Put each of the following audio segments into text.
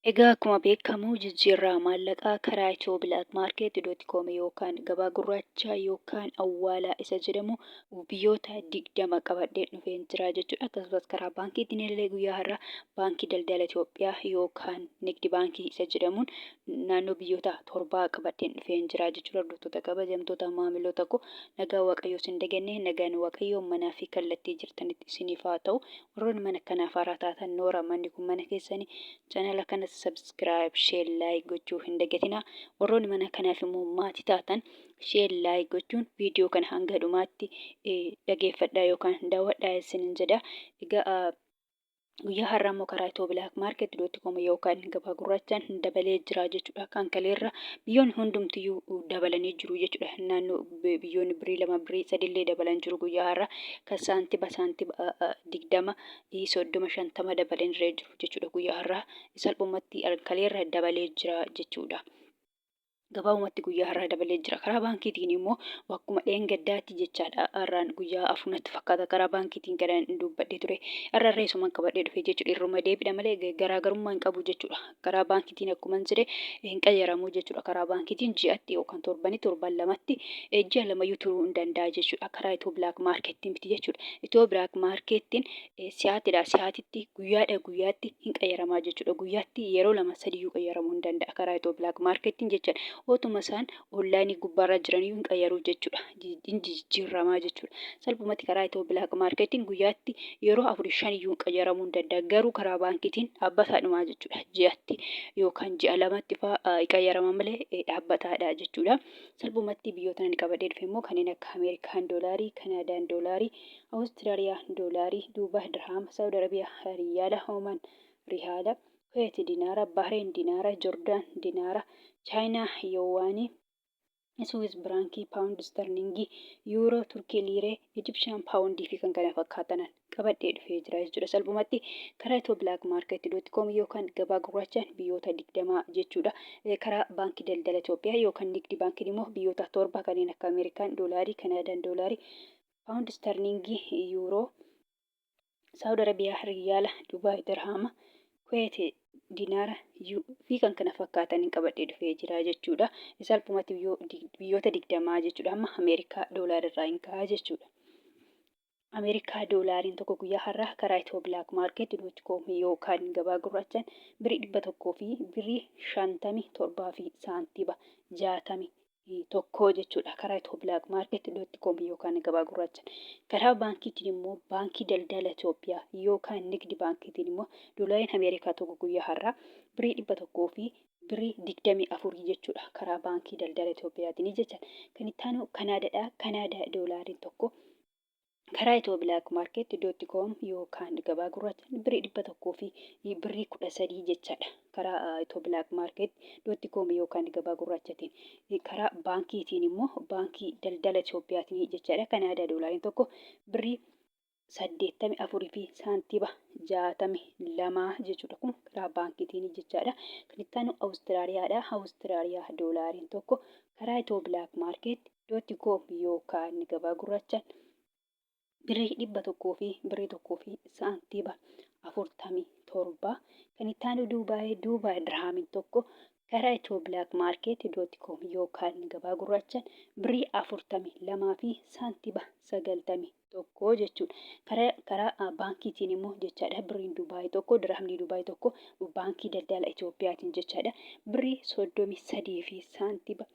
Egaa akkuma beekamu jijjiirraa maallaqaa karaa Ethio Black Market dot com yookaan gabaa gurraacha yookaan awwaalaa isa jedhamu biyyoota 20 qabadheen dhufeen jira jechuudha. Akkasumas karaa baankiitiin illee guyyaa har'aa Baankii Daldala Itoophiyaa yookaan Nigdi Baankii isa jedhamuun naannoo biyyoota torbaa qabadheen dhufeen jira jechuudha. Hordoftoota kabajamtoota maamiloota koo, nagaa Waaqayyoo isin daganne, nagaan Waaqayyoo manaa fi kallattii jirtanitti isiniif haa ta'u. Warroonni mana kanaaf haaraa taatan, noora, manni kun mana keessani. Channel kana subscribe, share, like gochuu hin dagatinaa. Warroonni mana kanaaf immoo maatii taatan, share, like gochuun viidiyoo kana hanga dhumaatti dhageeffadhaa yookaan daawwadhaa isinin jedha. Egaa guyyaa har'aa immoo karaa Ethio Black Market dot com yookaan gabaa gurraachaan dabalee jira jechuudha. Kan kaleerra biyyoonni hundumtiyyuu dabalanii jiru jechuudha. Naannoo biyyoonni birrii 2, birrii 3 illee dabalan jiru guyyaa har'aa. Kan saantiba saantiba 20, 30, 50 dabalanirra jiru jechuudha guyyaa har'aa. Salphumatti kaleerra dabalee jira jechuudha. Gabaabumatti guyyaa har'aa dabalee jira. Karaa baankiitiin immoo akkuma dheengaddaatti jechaadha. Har'aan guyyaa 4 natti fakkaata karaa baankiitiin kan dubbadhee ture. Har'a irra isuman qabadhee dhufe jechuudha. Irruma deebidha malee garaagarummaa hin qabu jechuudha. Karaa baankiitiin akkuma jedhe hin qayyaramu jechuudha. Karaa baankiitiin ji'atti yookaan torbanitti, torban lamatti, ji'a lamayyuu turuu hin danda'a jechuudha. Karaa Ethio Black Marketiin miti jechuudha. Ethio Black Marketiin si'aatidha. Si'aatitti guyyaadha guyyaatti hin qayyaramaa jechuudha. Guyyaatti yeroo lama sadiyyuu qayyaramuu hin danda'a karaa Ethio Black Marketiin jechaadha. Otuma isaan onlaayinii gubbaarra jiraniyyuu hin qayyaruu jechuudha. Hin jijjiiramaa jechuudha. Salphumatti karaa Ethio Black Marketiin guyyaatti yeroo afurii shaniyyuu qayyaramuu hin danda'a. Garuu karaa baankiitiin dhaabbataadhumaa jechuudha. Ji'atti yookaan ji'a lamatti fa'aa qayyarama malee dhaabbataadha jechuudha. Salphumatti biyyoota ani qabadhee dhufe immoo kanneen akka Ameerikaan doolaarii, Kanaadaan doolaarii, Awustiraaliyaa doolaarii, Duubaay dirhaama, Saawud Arabiyaa riyaala, Oomaan rihaala, Kuweet dinaara, Bahreen dinaara, Jordaan dinaara, Chaayinaa yowaanii, Iswiis biraankii, Paawundi istarlingii, Yuuroo, Turkii liiree, Ijibshaan paawundii fi kan kana fakkaatanan qabadhee dhufee jira jechuudha. Salphumatti karaa Ethio Black Market dot com yookaan gabaa gurraachaan biyyoota 20 jechuudha. Karaa Baankii Daldala Itoophiyaa yookaan Nigdi Baankiin immoo biyyoota torba kanneen akka Ameerikaan doolaarii, Kanaadaan doolaarii, Paawundi istarlingii, Yuuroo, Saawud Arabiyaa riyaala, Dubaay dirhaama, Kuweet dinaara fi kan kana fakkaatan qabadhee dhufee jira jechuudha. Salphumatti biyyoota 20 jechuudha. Amma Ameerikaa doolaara irraa hin ka'a jechuudha. Ameerikaa doolaariin tokko guyyaa har'aa karaa Ethio Black Market dot com yookaan gabaa gurraachaan birrii 100 fi birrii 57 fi saantiba 61 jechuudha. Karaa Ethio Black Market dot com yookaan gabaa gurraachaan. Karaa baankiitiin immoo Baankii Daldala Itoophiyaa yookaan Nigdi Baankiitiin immoo doolaariin Ameerikaa tokko guyyaa har'aa birrii 100 fi birrii 24 jechuudha. Karaa Baankii Daldala Itoophiyaatiin jecha. Kan itti aanu Kanaadaadha. Kanaadaa doolaariin tokko karaa Ethio Black Market dot com yookaan gabaa gurraachaan birrii 100 fi birrii 13 jechaadha. Karaa Ethio Black Market dot com yookaan gabaa gurraachatiin. Karaa baankiitiin immoo Baankii Daldala Itoophiyaatiin jechaadha. Kanaadaa doolaariin tokko birrii 84 fi saantiba 62 jechuudha. Kun karaa baankiitiin jechaadha. Kan itti aanu Awustiraaliyaadha. Awustiraaliyaa doolaariin tokko karaa Ethio Black Market dot com yookaan gabaa gurraachaan birrii 100 fi birrii 1 fi saantiba 47. Kan itti aanu Duubaay. Duubaay dirhaamiin tokko karaa Ethio Black Market dot com yookaan gabaa gurraachaan birrii 42 fi saantiba 91 jechuudha. Karaa baankiitiin immoo jechaadha, birriin Duubaay tokko, dirhamni Duubaay tokko Baankii Daldala Itoophiyaatiin jechaadha, birrii 33 fi saantiba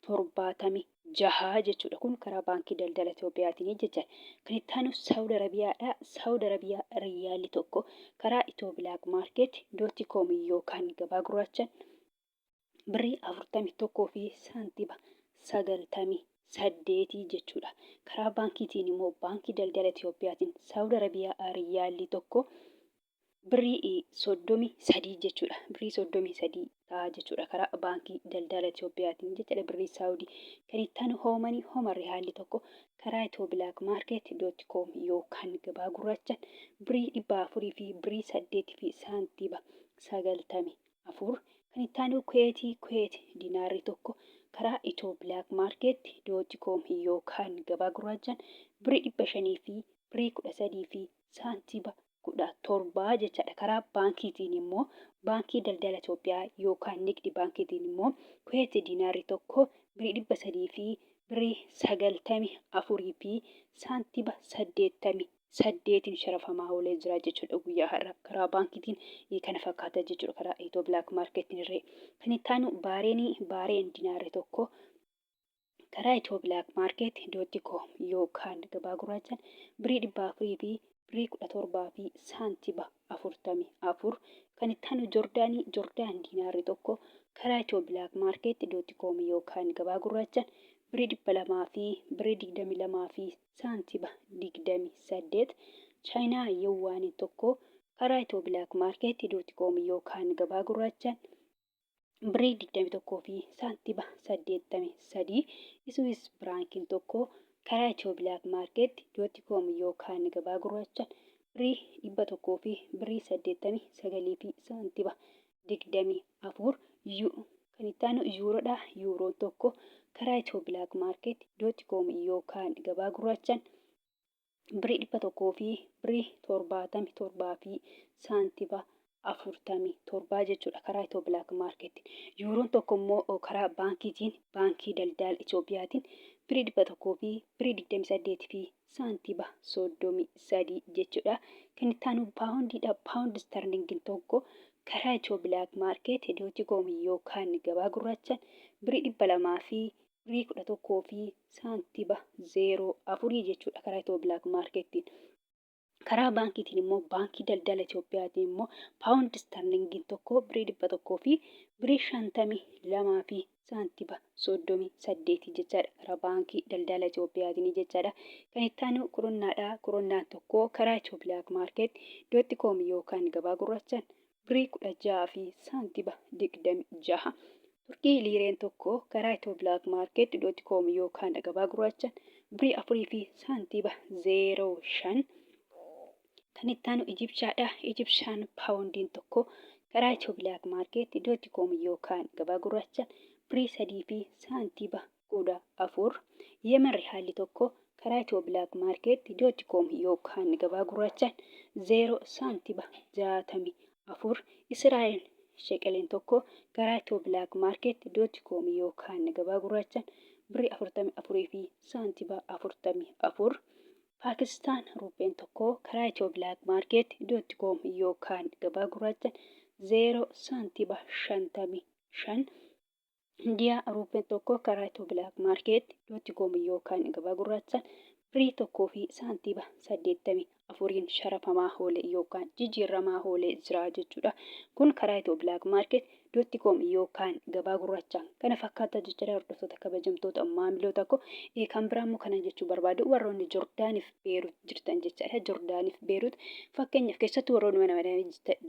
76 jechuudha. Kun karaa Baankii Daldala Itoophiyaatiin jechaadha. Kan itti aanu Saawud Arabiyaadha. Saawud Arabiyaa riyaalli tokko karaa Ethio Black Market dot com yookaan gabaa gurraachaan birrii 41 fi saantiba 98 jechuudha. Karaa baankiitiin immoo Baankii Daldala Itoophiyaatiin Saawud Arabiyaa riyaalli tokko birrii 33 jechuudha. Birrii 33 ta'a jechuudha karaa Baankii Daldala Itoophiyaatiin jechuudha birrii Saawudii. Kan itti aanu Hoomanii. Hooman riyaalli tokko karaa Ethio Black Market dot com yookaan gabaa gurraachaan birrii 400 fi birrii 8 fi saantiba 94. Kan itti aanu Kuweetii. Kuweet dinaarri tokko karaa Ethio Black Market dot com yookaan gabaa gurraachaan birrii 500 fi birrii 13 fi saantiba 17 jechaadha. Karaa baankiitiin immoo Baankii Daldala Itoophiyaa yookaan Nigdi Baankiitiin immoo Kuweet diinaarri tokko birrii 300 fi birrii 94 fi saantiba 88n sharafamaa oolee jira jechuudha guyyaa har'a karaa baankiitiin kana fakkaata jechuudha karaa Itiyoo Black Marketiin irree. Kan itti aanu Baareenii Baareen diinaarri tokko karaa Itiyoo Black Market dot com yookaan gabaa gurraachaan birrii 400 fi birrii 17 fi saantiba 44. Kan itti aanu Jordaanii Jordaan diinaarri tokko karaa Itiyoo Black Market dot com yookaan gabaa gurraachaan birrii 200 fi birrii 22 fi saantiba 28. Chaayinaa Yuwaanii tokko karaa Itiyoo Black Market dot com yookaan gabaa gurraachaan birrii 21 fi saantiba 83. Iswiis Biraankiin tokko karaa Itiyoo Black Market dot com yookaan gabaa gurraachaan birrii 100 fi birrii 89 fi saantiba 24. Kan itti aanu Yuuroodha. Yuuroon tokko karaa Itiyoo Black Market dot com yookaan gabaa gurraachaan birrii 100 fi birrii 77 fi saantiba 47 jechuudha karaa Itiyoo Black Market. Yuuroon tokko immoo karaa baankiitiin Baankii Daldala Itiyoophiyaatiin birrii 100 fi birrii 28 fi saantiba 33 jechuudha. Kan itti aanu paawundiidha. Paawundi isterlingiin tokko karaa Itiyoo Black Market dot com yookaan gabaa gurraachaan birrii 200 fi birrii 11 fi saantiba 04 jechuudha karaa Itiyoo Black Markettiin. Karaa baankiitiin immoo Baankii Daldala Itiyoophiyaatiin immoo paawundi isterlingiin tokko birrii 100 fi birrii 52 fi saantiba 38 jechaadha karaa Baankii Daldala Itiyoophiyaatiin jechaadha. Kan itti aanu kurunnaadha. Kurunnaan tokko karaa Itiyoo Black Market dot com yookaan gabaa gurraachaan birrii 16 fi saantiba 26. Turkii liireen tokko karaa Itiyoo Black Market dot com yookaan gabaa gurraachaan birrii 4 fi saantiba 05. Kan itti aanu Ijibshaadha. Ijibshaan paawundiin tokko karaa Itiyoo Black Market dot com yookaan gabaa gurraachaan birrii 3 fi saantiba 14. Yemen rihaalli tokko karaa Itiyoo Black Market dot com yookaan gabaa gurraachaan 0 saantiba 64. Israa'el sheqeleen tokko karaa Itiyoo Black Market dot com yookaan gabaa gurraachaan birrii 44 fi saantiba 44. Paakistaan ruupheen tokko karaa Itiyoo Black Market dot com yookaan gabaa gurraachaan 0 saantiba 55. Indiyaa ruupheen tokko karaa Itiyoo Black Market dot com yookaan gabaa gurraachaan birrii 1 fi saantiba 84n sharafamaa oole yookaan jijjiirramaa oolee jira jechuudha. Kun karaa Itiyoo Black Market dot com yookaan gabaa gurraachaan kana fakkaata jechuudha hordoftoota kabajamtoota maamiloota koo. Kan biraa immoo kana jechuu barbaadu warroonni Jordaaniif Beerut jirtan jechaadha. Jordaaniif Beerut fakkeenyaaf keessattuu warroonni mana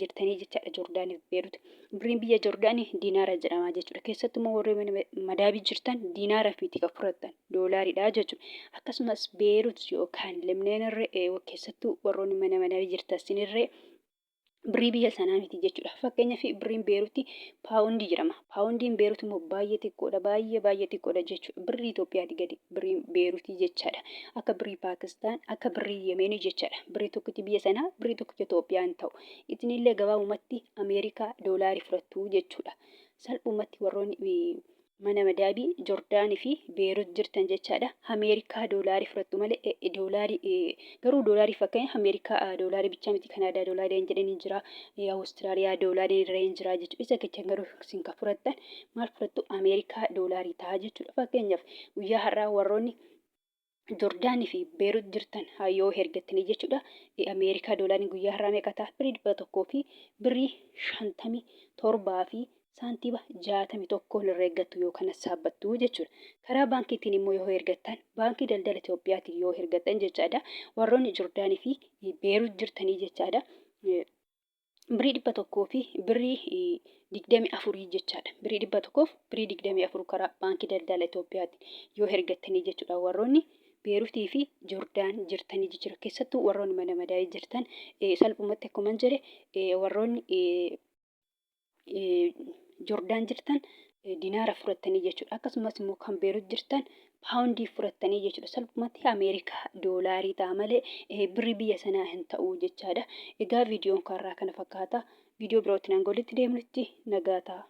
jirtanii jechaadha Jordaaniif Beerut. Birriin biyya Jordaanii diinaara jedhama jechuudha. Keessattuu immoo warri mana madaabii jirtan diinaara miti kan fudhattan doolaariidha jechuudha. Akkasumas Beerut yookaan Lemneenirree keessattuu warroonni mana madaabii jirtan sinirree birrii biyya sanaa miti jechuudha. Fakkeenyaaf birriin Beeruti paawundii jedhama. Paawundiin Beerut immoo baay'ee xiqqoodha. Baay'ee baay'ee xiqqoodha jechuudha. Birrii Itoophiyaati gadi birriin Beerutii jechaadha. Akka birrii Paakistaan, akka birrii Yemeenii jechaadha. Birrii tokkichi biyya sanaa birrii tokkicha Itoophiyaa hin ta'u. Isinillee gabaabumatti Ameerikaa doolaarii fudhattu jechuudha. Salphumatti warroonni mana madaabii Jordaanii fi Beerut jirtan jechaadha. Ameerikaa doolaarii fudhattu malee doolaarii garuu doolaarii fakkeenya Ameerikaa doolaarii bichaa miti Kanaadaa doolaarii hin jedhanii jira. Awustiraaliyaa doolaarii irra hin jira jechuudha. Isa kecha garuu isin kan fudhattan maal fudhattu Ameerikaa doolaarii ta'a jechuudha. Fakkeenyaaf guyyaa har'aa warroonni Jordaanii fi Beerut jirtan yoo hergattanii jechuudha. Ameerikaa doolaariin guyyaa har'aa meeqa ta'a? Birrii 100 fi birrii 57 fi saantiima 61 herreeggattu yookaan sassaabbattu jechuudha. Karaa baankiitiin immoo yoo hergattan Baankii Daldala Itiyoophiyaatiin yoo hergattan jechaadha. Warroonni Jordaanii fi Beerut jirtanii jechaadha. Birrii 100 fi birrii 24 jechaadha. Birrii 100 fi birrii 24 karaa Baankii Daldala Itoophiyaatiin yoo hergattanii jechuudha. Warroonni Beeruutii fi Jordaan jirtanii jechuudha. Keessattuu warroonni mana madaa'ii jirtan salphumatti akkuma jedhe warroonni Jordaan jirtan dinaara fudhattanii jechuudha. Akkasumas immoo kan Beerut jirtan Paawundii fudhattanii jechuudha. Salphumatti Ameerikaa doolaarii ta'a malee birrii biyya sanaa hin ta'u jechaadha. Egaa viidiyoon kaarraa kana fakkaata. Viidiyoo birootti hanga walitti deemnutti nagaa ta'a.